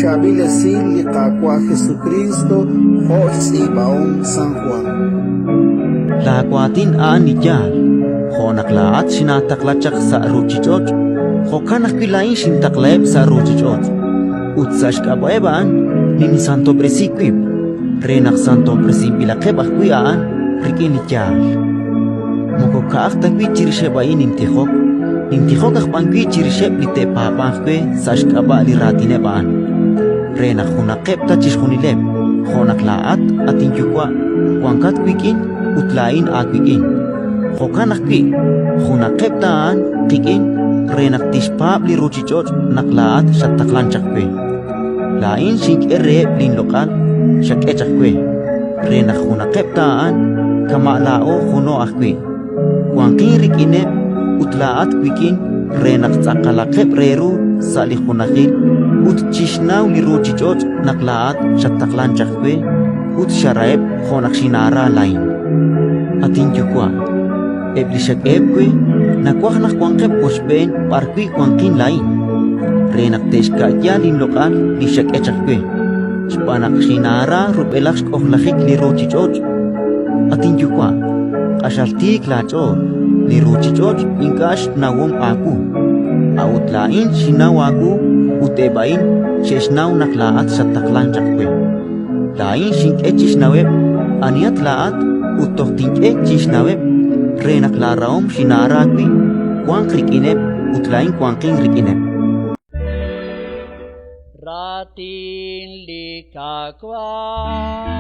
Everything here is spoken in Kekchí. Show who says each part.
Speaker 1: Xchaab'il Esil li Qaawa' Jesukriist jo' xtz'iib'ahom San Jwan.
Speaker 2: Laawaatin a'an li yaal. Jo' naq laa'at xinaataqla chaq sa' ruuchich'och', jo'kan ajwi' laa'in xintaqlaheb' sa' ruuchich'och'. Ut sa' xk'ab'a'eb' a'an ninsantob'resi wib', re naq santob'resinb'ilaqeb' ajwi' a'an rik'in li yaal. Moko ka'aj ta wi' chirixeb' a'in nintijok, nintijok aj b'an wi' chirixeb' li te'paab'anq we sa' xk'ab'a' li raatineb' a'an, re naq junaqeb' ta chixjunileb', jo' naq laa'at, at inYuwa', wankat wik'in ut laa'in aawik'in. Jo'kan ajwi' junaqeb' ta a'an qik'in re naq tixpaab' li ruuchich'och' naq laa'at xattaqlank chaq we. Laa'in xink'e reheb' linloq'al xak'e chaq we, re naq junaqeb' ta a'an kama' laa'o juno ajwi'. Wanqin rik'ineb' ut laa'at wik'in re naq tz'aqalaqeb' re ru sa' li junajil ut chixnaw li ruuchich'och' naq laa'at xattaqlank chaq we ut xaraheb' jo' naq xinaara laa'in. At inYuwa', eb' li xak'eheb' we nawaj naq wanqeb' wochb'een b'arwi' wanqin laa'in, re naq te'xka'ya linloq'al li xak'e chaq we, xb'aan naq xinaara rub'elaj xk'ojlajik li ruuchich'och'. At inYuwa', q'axal tiik laach'ool, li ruuchich'och' ink'a' xnawom aawu, a'ut laa'in xinnaw aawu ut eb' a'in xe'xnaw naq laa'at xattaqlank chaq we. Laa'in xink'e chixnaweb' anihat laa'at ut toj tink'e chixnaweb' re naq laarahom xinaara wi' wanq rik'ineb' ut laa'in wanqin rik'ineb'.
Speaker 3: Raatin li Qaawa'.